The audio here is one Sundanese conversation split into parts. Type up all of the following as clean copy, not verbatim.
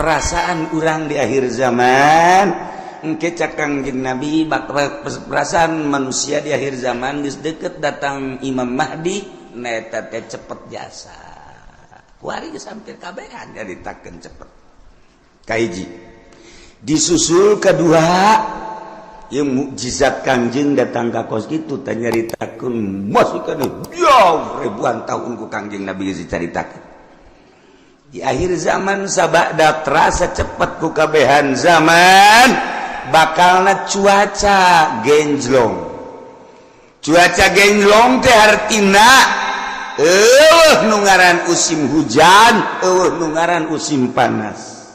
Perasaan urang di akhir zaman engke, cak Kangjeng Nabi, bakal perasaan manusia di akhir zaman geus deket datang Imam Mahdi, neta teh cepet jasa. Kuari geus hampir kabehan nyaritakeun cepet. Kahiji, disusul kedua yang mukjizat Kangjeng datang ka kos kitu teh, nyaritakeun masih kana jauh ribuan tahun ku Kangjeng Nabi geus dicaritakeun. Di akhir zaman, sabada terasa cepet ku kabehan zaman, bakalna cuaca genjlong. Cuaca genjlong teh hartina eueuh nu ngaran musim hujan, eueuh nu ngaran musim panas.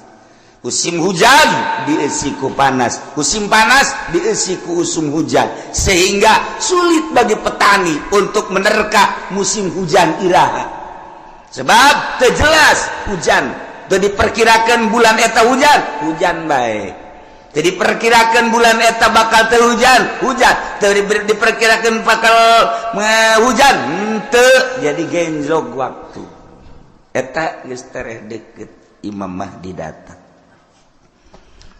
Musim hujan diisi ku panas, musim panas diisi ku usum hujan, sehingga sulit bagi petani untuk menerka musim hujan iraha, sebab teu jelas hujan. Teu diperkirakan bulan eta hujan, hujan bae. Teu diperkirakan bulan eta bakal teu hujan, hujan. Teu diperkirakan bakal hujan, henteu. Jadi genjlok waktu. Eta geus tereh deket Imam Mahdi datang.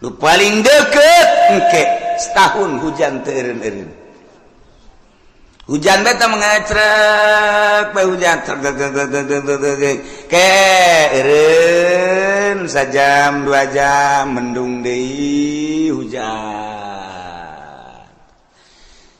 Lu paling deket engke setahun hujan teu eureun-eureun. Hujan beta mengecrek bae, hujan ke eureun sajam 2 jam, mendung deui, hujan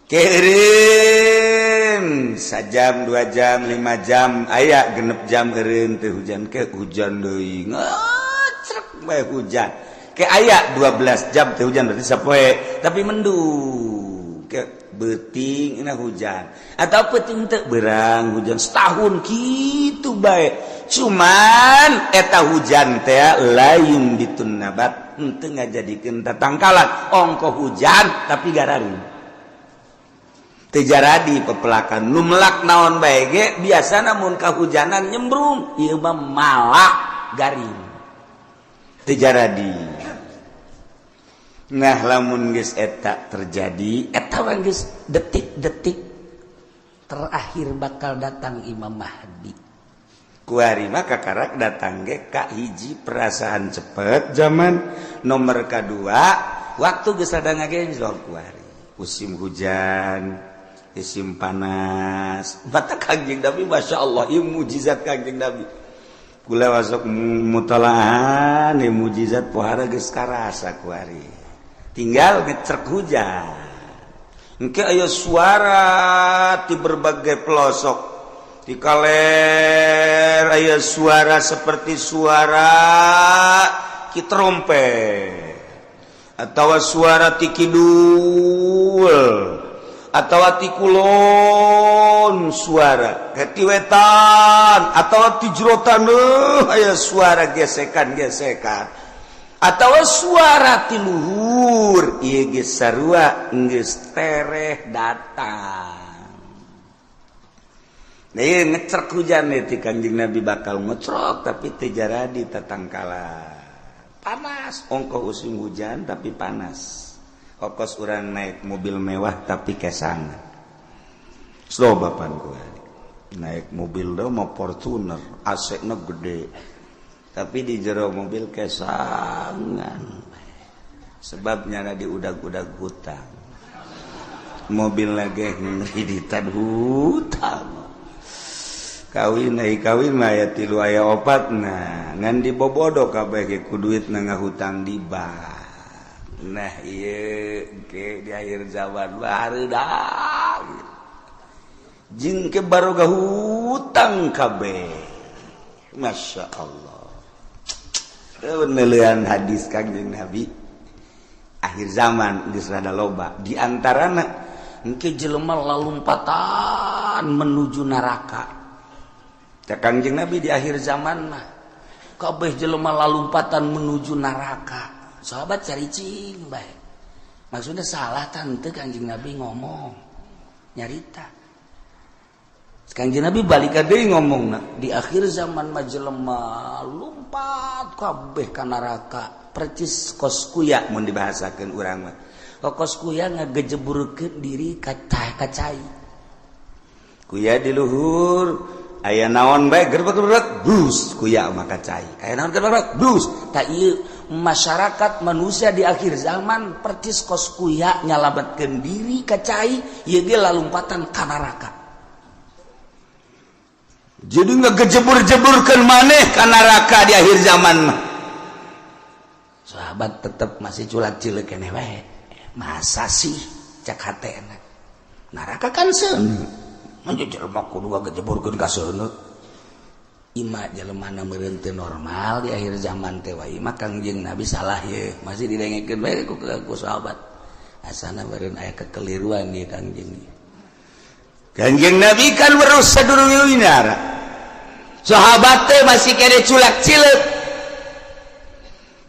ke eureun sajam, 2 jam, 5 jam, aya 6 jam eureun teu hujan, ke hujan deui, ngecrek bae hujan. Ke aya 12 jam teu hujan, berarti sapoe tapi mendung. Ke beuting ini hujan atau peuting teu berang hujan. Setahun gitu bae, cuman eta hujan teh lain bitun nabat, henteu ngajadikeun tatangkalan. Ongko hujan tapi gararing, teu jaradi pepelakan. Nu melak naon bae ge biasa mun kahujanan nyembrung, ieu mah malah garing, teu jaradi. Nah, lamun geus eta terjadi, eta mah geus detik-detik terakhir bakal datang Imam Mahdi. Kuari mah kakarak datang ge ka hiji perasaan cepet zaman, nomor kedua waktu geus rada ngagenjlok. Kuari musim hujan, musim panas. Mata Kangjeng Nabi, Masya Allah, ieu mujizat Kangjeng Nabi. Kula masuk mutalahan ieu mujizat pohara geus karasa. Kuari tinggal ngecrek hujan, engke aya suara di berbagai pelosok. Di kaler aya suara seperti suara ki trompet atau suara ti kidul atau ti kulon, suara ti wetan atau ti jero taneuh aya suara gesekan-gesekan atau suara ti luhur. Ieu geus sarua geus tereh datang. Nah, ieu ngecrek hujan ti Kanjeng Nabi bakal ngecrok tapi teu jaradi tatangkalan. Panas, ongkoh musim hujan tapi panas. Okos urang naik mobil mewah tapi kesangan. Slow bapan gua naik mobil do mau Fortuner, AC na gede, tapi di jero mobil kesangan, sebabnya di udag-udag hutang. Mobil lagi ngreditan hutang. Kawin ai kawin mah aya tilu, aya opat. Nah, ngan dibobodo kabeh ge ku duit na ngahutang di bank. Nah, ieu ke di akhir zaman barudak jeung ke baroga hutang kabeh. Masya Allah, penelian hadis Kangjeng Nabi akhir zaman geus rada loba. Di antarana engke jelema lalumpatan menuju neraka. Cak Kangjeng Nabi, di akhir zaman mah kabeh jelema lalumpatan menuju neraka. Sahabat caricing bae, maksudnya salah tante Kangjeng Nabi ngomong nyarita. Kangjeng Nabi balik deui ngomong, di akhir zaman mah jelema lumpat kabeh ka neraka percis kos kuya. Mun dibahasakeun urang mah kos kuya ngagejeburkeun diri ka cai, kuya di luhur. Aya naon bae gerbek-gerbek bus kuya maka cai. Aya naon gerbek bus. Tak ieu masyarakat manusia di akhir zaman percis kos kuya nyalametkeun diri ka cai, ieu ge lalumpatan ka neraka. Jadi ngegejebur-jeburkeun maneh ka neraka di akhir zaman mah. Sahabat tetep masih culak-cileuk keneh wae. Masa sih cak hatena. Neraka kan seuneu. Jelema kudu ngagejeburkeun ka seuneu. Ima jelema na meureun teu normal di akhir zaman teh wae mah Kangjeng Nabi salah ye. Masih didengekeun bae ku sahabat. Asana meureun aya kekeliruan ieu Kangjeng. Kangjeng Nabi kan weruh sadurunge. Sahabat teh masih kene culak cileuk.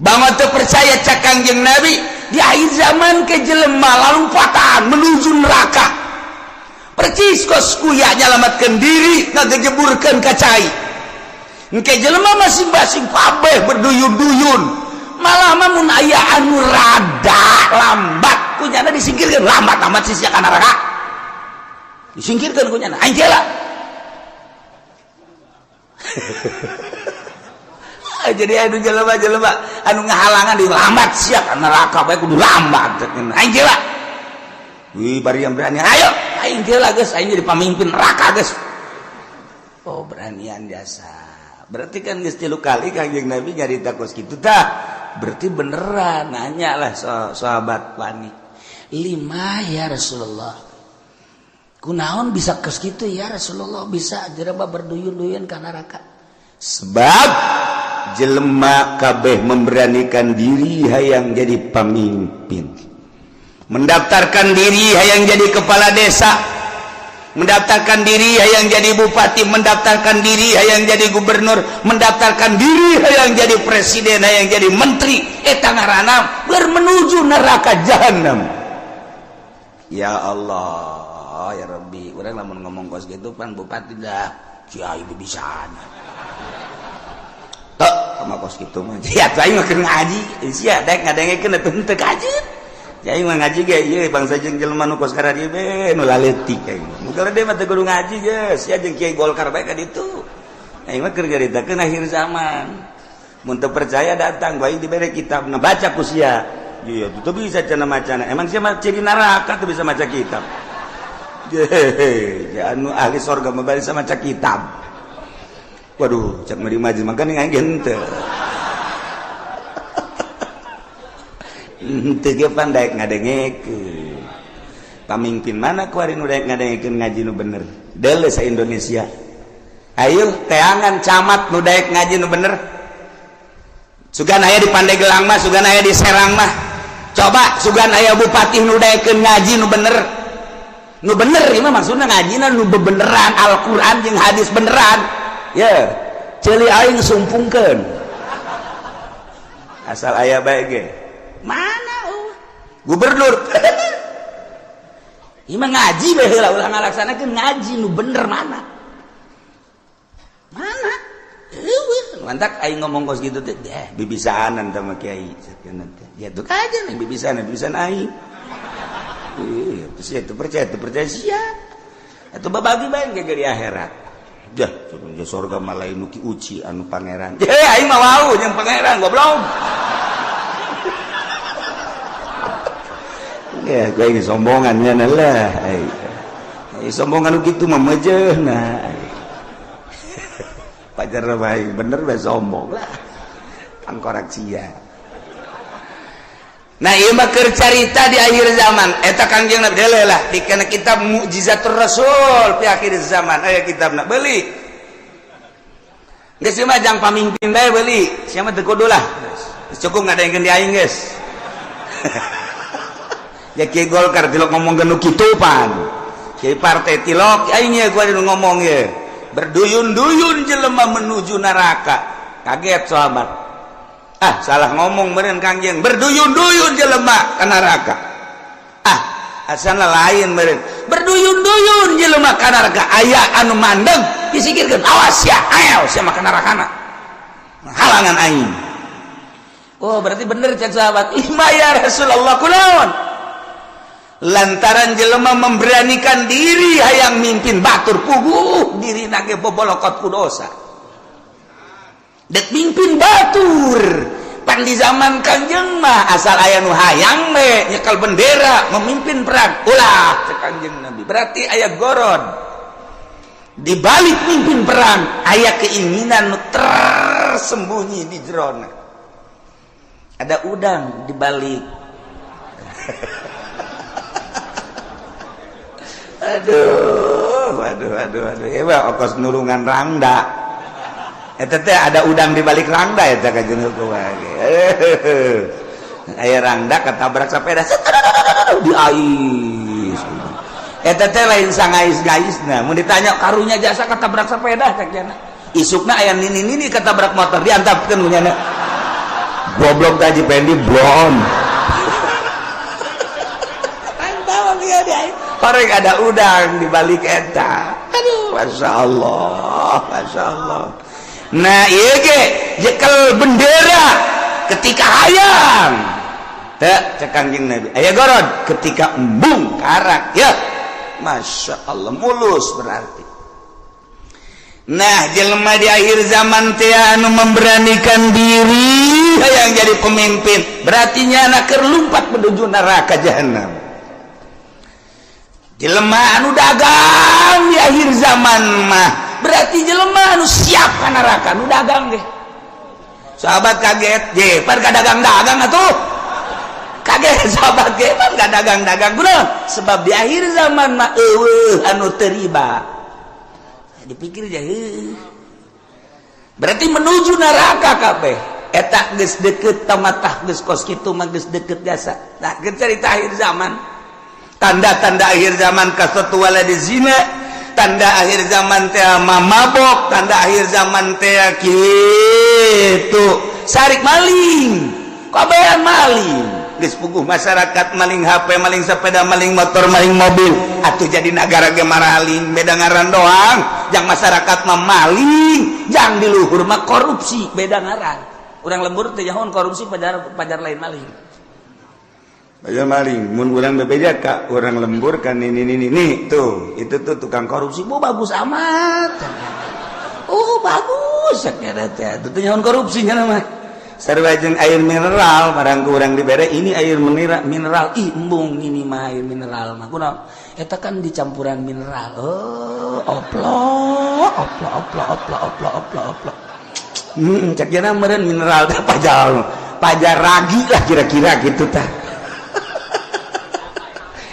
Bangun teu percaya cak Kangjeng Nabi di akhir zaman ke jelema lalumpatan menuju neraka. Percis kos kuya nyalamatkeun diri ngagejeburkeun ka cai. Engke jelema masing-masing kabeh berduyun-duyun. Malah mah mun aya anu rada lambat kunyana disingkirkeun, lambat amat sih sia ka neraka. Disingkirkeun kunyana, aing lah. Jadi anu jelema-jelema anu ngahalangan di lambat sia ka neraka bae kudu lambat. Aing lah. Wih, bari yang berani, ayo aing lah geus, aing jadi pamimpin neraka geus. Oh, beranian jasa. Berarti kan geus 3 kali Kangjeng Nabi nyarita kos kitu tah. Berarti beneran nanya lah sahabat wani. Lima ya Rasulullah. Kunaon bisa kos kitu ya Rasulullah, bisa jelema berduyun-duyun ka neraka. Sebab jelema kabeh memberanikan diri hayang jadi pamimpin, mendaftarkan diri hayang jadi kepala desa, mendaftarkan diri hayang jadi bupati, mendaftarkan diri hayang jadi gubernur, mendaftarkan diri hayang jadi presiden, hayang jadi menteri. Eta ngaranna bermenuju neraka jahanam. Ya Allah ya Rabbi, urang lamun ngomong kos gitu pan bupati dah kiai bisa tok sama kos gitu mah. Ya tuh aing mah keur ngaji sia daek ngadengekeun atuh henteu kajeun. Aing mah ngaji ge ieu bangsa jeung jelema nu kos kararieu be nu laletik aing. Nu gede mah teu kudu ngaji geus, sia jeung kiai Golkar bae ka ditu. Aing mah keur nyaritakeun akhir zaman. Mun teu percaya datang bae dibere kitab, nah baca ku sia. Iya, teu bisa cenah macana. Emang sia mah ciri neraka teu bisa maca kitab. Hehehe, anu ahli sorga mah bisa maca kitab. Waduh, cak meri majlis makanya aing henteu. Henteu ge pan daek ngadengekeun. Pamimpin mana kuari nu daek ngadengekeun ngaji nu bener? Deuleu sa Indonesia. Ayo teangan camat nu daek ngaji nu bener. Sugan aya di Pandeglang mah, sugan aya di Serang mah. Coba sugan aya bupati nu daekeun ngaji nu bener. Nu bener ieu mah maksudna ngajina nu bebeneran Al-Qur'an jeung hadis beneran. Ya, ceuli aing sumpungkeun. Asal aya bae ge. Mana oh? Gubernur. Ieu mah ngaji bae heula ulah ngalaksanakeun ngaji nu bener mana? Mana? Eueuh, mantak aing ngomong kos kitu teh deh bibisaanan teh mah kiai sakeun teh. Ya tuh aja nih bibisaanan, bibisan aing. Ih, terus ya teu percaya sia. Atuh babagi bae ge di akhirat. Jah, turun surga mah lain nu ki uci anu pangeran. Eh, aing mah wau jeung pangeran goblok. Ya, gue ini sombongannya lah. Ai sombongan nu kitu mah meujeuhna. Pajar bae bener bae sombong lah. Tangkorak sia. Nah, ieu mah keur carita di akhir zaman. Eta Kangjeng Nabi deuleu lah di kana kitab Mukjizatur Rasul fi akhir zaman. Aya kitabna beuli. Geus mah jang pamimpin bae beuli. Sia mah teu kudu lah. Geus cukup ngadengkeun di aing geus. Ya kiai Golkar tilok ngomong nu kitu pan. Kiai partai tilok aing ye gua nu ngomong ye. Berduyun-duyun jelema menuju neraka. Kaget sahabat. Ah, salah ngomong meureun Kangjeng. Berduyun-duyun jelema ka neraka. Ah, asana lain meureun. Berduyun-duyun jelema ka neraka. Aya anu mandeg disingkirkeun. Awas ya, ayo sia mah ka nerakana. Halangan aing. Oh, berarti bener cek sahabat. Lima ya Rasulullah kunaon? Lantaran jelema memberanikan diri hayang mimpin batur, puguh diri nage bobolokot ku dosa. Dek mimpin batur, pan di zaman Kangjeng mah asal aya nu hayang we nyekel bendera memimpin perang ulah, cek Kangjeng Nabi. Berarti aya gorod di balik mimpin perang, aya keinginan nu tersembunyi di jerona, ada udang di balik. Aduh, aduh, aduh, aduh. Hebat okos nulungan rangda. Eta teh ada udang di balik rangda eta kajeun hukum. Aya rangda ketabrak sepeda di ais. Eta teh lain sangais-gaisna. Mun ditanya karunya jasa ketabrak sepeda cek jana. Isukna aya nini-nini ketabrak motor diantapkeun ku nyana. Goblok teh Pendi blon. Mantap ya di ais. Korek ada udang di balik eta. Aduh, masya Allah, masya Allah. Nah, iya ge jekel bendera ketika hayang. Teu cek Kangjeng Nabi. Aya gorod ketika embung karak ya. Masya Allah, mulus berarti. Nah, jelema di akhir zaman teh anu memberanikan diri hayang jadi pemimpin, berarti nyana keur lumpat menuju neraka jahanam. Jelema anu dagang di akhir zaman mah berarti jelema anu siap ka neraka nu dagang ge. Sahabat kaget, je pan ka dagang-dagang atuh. Kaget sahabat ge, pan ka dagang-dagang kunaon? Sebab di akhir zaman mah eueuh anu teu riba. Dipikir je, heuh. Berarti menuju neraka kabeh. Eta geus deket tamatah, geus kos kitu mah geus deket jasa. Nah, geus cerita akhir zaman. Tanda-tanda akhir zaman kasatu waladi zina, tanda akhir zaman teh mabok, tanda akhir zaman teh kitu sarik maling, kabehan maling. Geus puguh masyarakat maling HP, maling sepeda, maling motor, maling mobil. Atuh jadi nagara ge maraling, beda ngaran doang. Jang masyarakat mah maling, jang di luhur mah korupsi, beda ngaran. Urang lembur teh nyahoan korupsi, pajar pajar lain maling. Ayo maling, mun urang bebeja ka urang lembur kan ini tuh, itu tuh tukang korupsi, bu bagus amat. Oh, bagus kira teh. Itu tuh nyahoan korupsinya mah. Sarua jeung air mineral, barang ku urang dibere ini air mineral, mineral, ih embung ini mah air mineral mah. Kunaon? Eta kan dicampuran mineral. Oh, oplo, oplo, oplo, oplo, oplo, oplo, oplo. Cek jana meureun mineral teh pajar, pajar ragi lah kira-kira gitu tah.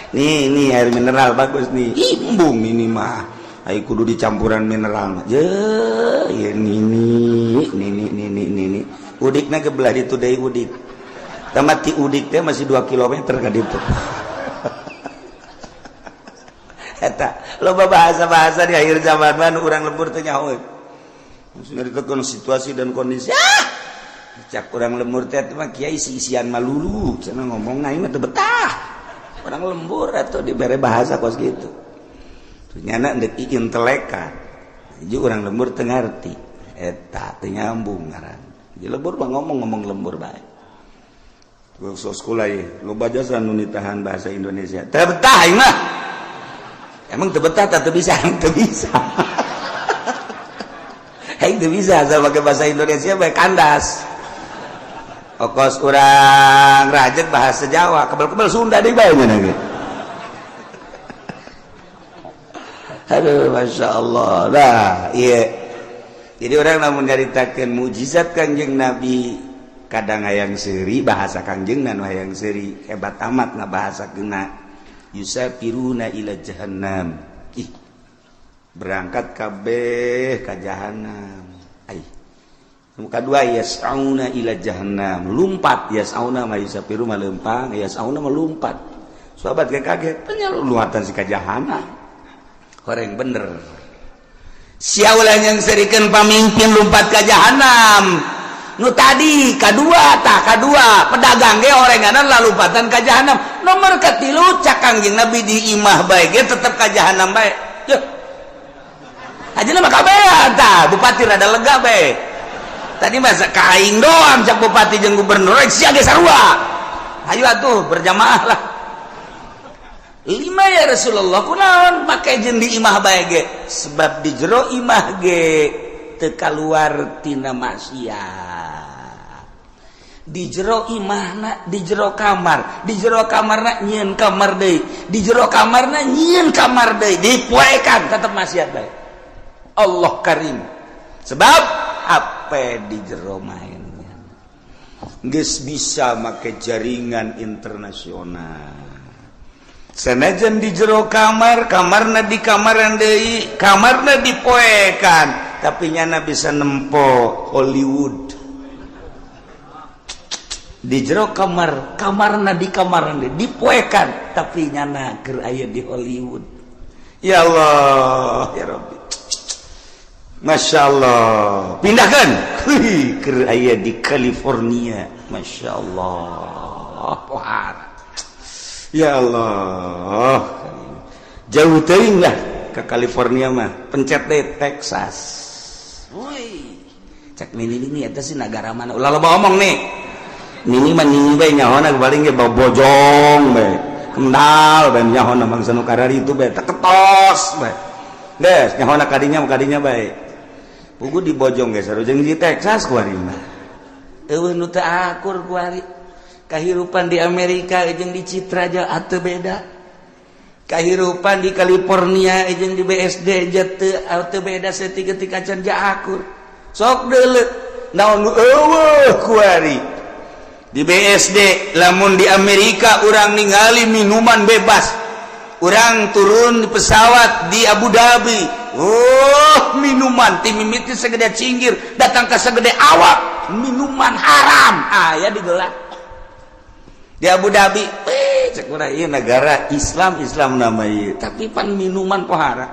Nih, ini air mineral bagus nih. Ih, embung ini mah. Ayo kudu dicampuran mineral mah. Je, ya ini ini ini ini ini. Udikna ke belah ditu deui udik. Tamat ti udik teh masih 2 km ka ditu. Eta loba bahasa-bahasa di akhir zaman mah nu urang lembur teh nyaho. Maksudnya ditekan situasi dan kondisi. Ah! Cak urang lembur teh mah kiai isi-isian malulu, cenah ngomong aing mah teu betah. Orang lembur atau dibere bahasa kos gitu. Nyana ndek intelekan. Jadi orang lembur teu ngarti. Eta teu nyambung ngaran. Jadi lembur mah ngomong-ngomong lembur bae. Sok sekolah ye, loba jasa nu nitahan bahasa Indonesia. Teu betah aing mah. Emang teu betah teu bisa, teu bisa. Aing teu bisa asal pakai bahasa Indonesia bae kandas. Okos urang rajek bahasa Jawa, kebel-kebel Sunda deui bae nya ge. Aduh, masya Allah. Nah, iya. Jadi orang lamun nyaritakeun mukjizat Kangjeng Nabi, kadang hayang seuri bahasa Kangjeng nu hayang seuri hebat amat na bahasa kena yusafiruna ila jahannam. Ih, berangkat kabeh ka jahannam. Ai. Muka dua yas'auna ila jahannam, lumpat yas'auna ma yusafiru ma lempang, yas'auna ma lumpat. Sahabat kayak kaget, penyalu luatan si ka jahannam. Horeng bener. Sia ulah yang serikeun pamimpin lumpat ka jahanam. Nu tadi kadua tah kadua pedagang ge orenganan lalumpatan ka jahanam. Nomor katilu cak Kangjeng Nabi di imah bae ge tetep ka jahanam bae. Yeuh. Ajeuna mah kabehan tah, bupati rada lega bae. Tadi masa ka aing doang cak bupati jeung gubernur, sia ge sarua. Hayu atuh berjamaah lah. Lima ya Rasulullah, kunaon make jeung di imah bae ge? Sebab di jero imah ge teu kaluar tina maksiat. Di jero imahna, di jero kamar, di jero kamarna nyieun kamar deui, di jero kamarna nyieun kamar deui, dipoekan tetep maksiat bae. Allah Karim. Sebab HP di jero mainnya geus bisa make jaringan internasional. Sanajan di jero kamar, kamarna di kamaran deui, kamarna dipoekan, tapi nyana bisa nempo Hollywood. Di jero kamar, kamarna di kamaran deui, dipoekan, tapi nyana keur aya di Hollywood. Ya Allah, ya Rabbi. Masya Allah. Pindahkan. Keur aya di California. Masya Allah. Pohara. Ya Allah. Jauh teuing lah ke California mah. Pencet deh Texas. Woi. Cek nini ini eta sih negara mana? Ulah loba omong nih. Nini mah nini bae nyahona paling ge bojong bae. Kendal bae nyahona bangsa nu karari itu bae ketos bae. Geus nyahona kadinya kadinya bae. Pugu di bojong geus sareng di Texas kuari mah. Eueuh nu teu akur kuari. Kahirupan di Amerika jeung di Citra aja ateu beda. Kahirupan di California jeung di BSD aja teu beda saeutik-eutik acan ja akur. Sok deuleu naon nu eueuh kuari. Di BSD lamun di Amerika urang ningali minuman bebas. Urang turun di pesawat di Abu Dhabi. Oh, minuman ti mimiti segede cinggir datang ke segede awak, minuman haram aya digelar. Di Abu Dhabi, cek urang ieu negara Islam, Islam nama ieu, tapi pan minuman pohara.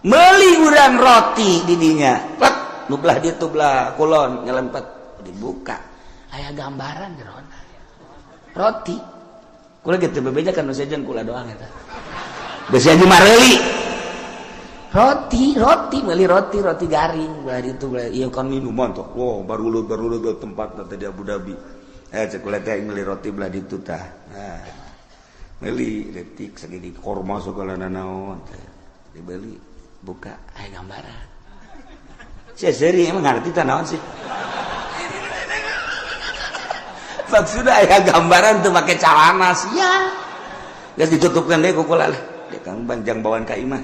Meuli urang roti di dinya. Plek, nu belah dieu tuh belah kulon nyelempet dibuka. Aya gambaran jerona. Roti. Kula gitu bebeja kan nu sejen kula doang eta. Besi aja mareuli. Roti, roti, meuli roti, roti garing belah ditu belah ieu kan minuman tuh. Wow, baru baru tempat teh di Abu Dhabi. Cek kula teh meuli roti belah ditu tah. Nah, meuli detik segini korma segala nanaon teh. Dibeli, buka aya gambaran. Sia seuri emang ngarti tah naon sih? Maksudnya aya gambaran tuh make calana sia. Geus ditutupkeun deui ku kula lah. Dia kang banjang bawaan ka imah.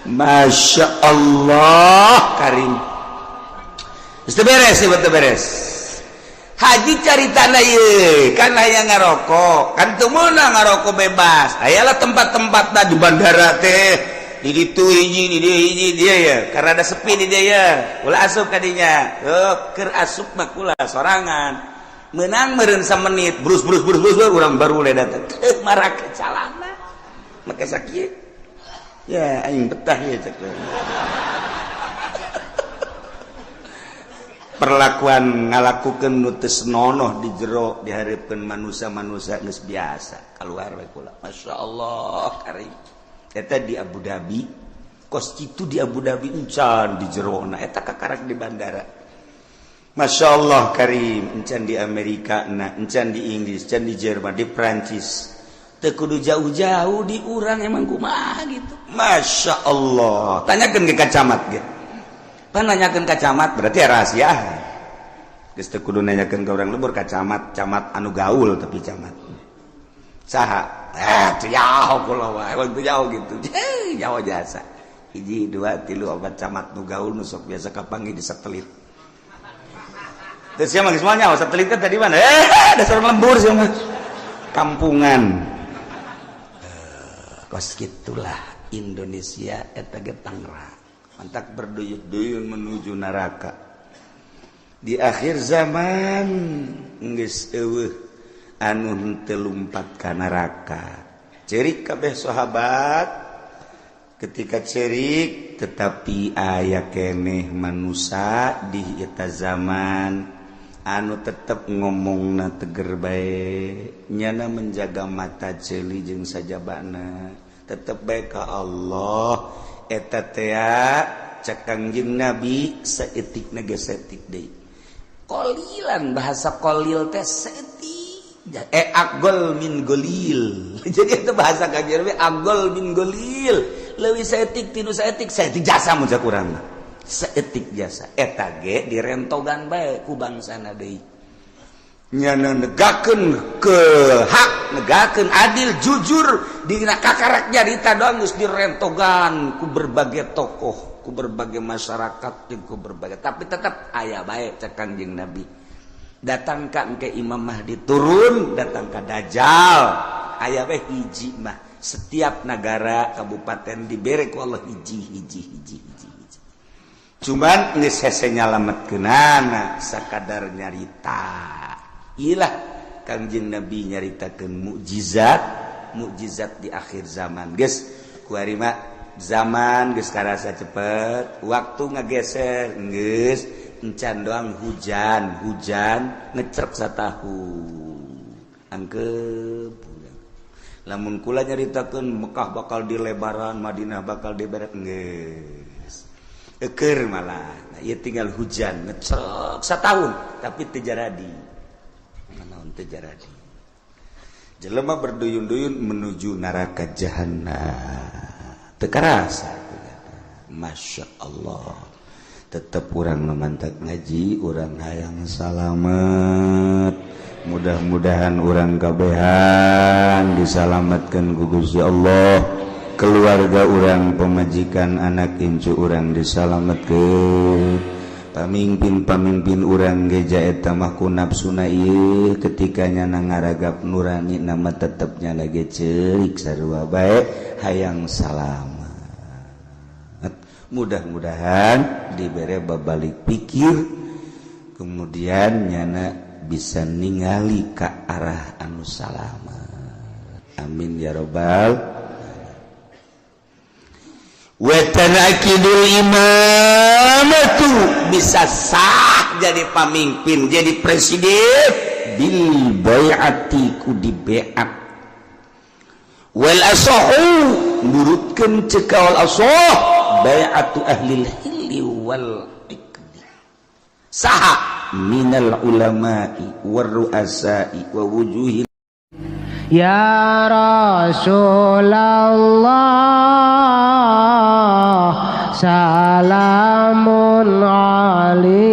Masya Allah Karim. Geus teu beres, ieu teu beres. Haji caritana ieu kan aya ngarokok, kan teu meunang ngarokok bebas. Ayalah tempat-tempatna di bandara teh. Di ditu hiji, di dieu hiji dia ya. Karena ada sepi di dia ya. Ulah asup ka dinya. Oh, keur asup mah kula sorangan. Menang meureun samenit, brus brus brus brus urang baru le datang. Teu marake calana. Make sakieu. Ya aing betah ya cek. Perlakuan ngalakukeun nu teu senonoh di jero dihareupeun manusia-manusia geus biasa. Keluar we kula. Masya Allah Karim. Eta di Abu Dhabi, kos kitu di Abu Dhabi encan di jerona eta kakarak di bandara. Masya Allah Karim, encan di Amerika na, encan di Inggris, encan di Jerman, di Prancis. Teu kudu jauh-jauh di urang emang kumaha gitu. Masya Allah. Tanyakeun ke camat ge. Pan nanyakeun ka camat berarti ya rahasia. Geus teu kudu nanyakeun ka urang lembur ka camat, camat anu gaul tapi camat. Saha? Teu jauh kula wae, emang teu jauh gitu. Jauh jasa. Hiji, dua, tilu, opat camat nu gaul nu sok biasa kapanggih di satelit. Terus siapa geus moal nyaho satelit kan tadi mana? Dasar lembur sia mah. Kampungan. Kos gitulah Indonesia eta ge Tangerang. Mantak berduyun-duyun menuju neraka. Di akhir zaman geus eueuh anu henteu lumpat ka neraka. Cerik kabeh sahabat ketika cerik, tetapi aya keneh manusia di eta zaman anu tetep ngomongna teger bae, nyana menjaga mata ceuli jeung sajabana tetep bae ka Allah. Eta tea cek Kangjeng Nabi saeutikna ge saeutik deui. Qolilan, bahasa qolil teh saeutik, aqol min golil. Jadi itu bahasa kajian aqol min golil, leuwih saeutik tinu saeutik, saeutik jasa mun kurang mah. Saeutik jasa eta ge direntogan bae ku bangsana deui. Nyana negakeun ke hak, negakeun adil, jujur, dina kakarak nyarita doang geus direntogan ku berbagai tokoh, ku berbagai masyarakat, jeung ku berbagai, tapi tetap aya bae. Cek Kanjeng Nabi, datang ka ke Imam Mahdi turun, datang ka Dajjal, aya bae hiji mah. Setiap negara kabupaten dibere ku Allah hiji, hiji, hiji, hiji, hiji. Cuman geus hese nyalametkeunana, sakadar nyarita. Ilah Kangjeng Nabi nyaritakeun mukjizat mukjizat di akhir zaman. Geus kuari mah zaman geus karasa cepet, waktu ngageser, geus encan doang hujan, hujan ngecrek satahun angkep. Lamun kula nyaritakeun Mekah bakal dilebaran, Madinah bakal diberet, geus eker malah. Nah, ieu tinggal hujan ngecrek satahun tapi teu jaradi. Naon teu jaradi? Jelema berduyun-duyun menuju neraka jahanam. Teu karasa. Masya Allah, tetap urang memantap ngaji, urang hayang salamet. Mudah-mudahan urang kabehan disalamatkan ku Gusti Allah, keluarga urang, pemajikan, anak incu urang disalamatkan, pamimpin-pamimpin urang geja. Eta mah ku nafsuna ieu, ketika nyana ngaragap nurani nama tetepnya lagi ceurik sarua bae hayang salamat. Mudah-mudahan dibere babalik pikir, kemudian nyana bisa ningali ke arah anu salamat. Amin ya robbal. Watanakidul imamatu, bisa sah jadi pamimpin, jadi presiden, bil bai'ati, ku di baiat. Wal asahu, nurutkeun ceuk kaul asah, bai'atu ahlil hilli wal iqdi. Saha? Minal ulama'i war ru'asa'i wa wujuhil Ya Rasulullah, salamun alaika.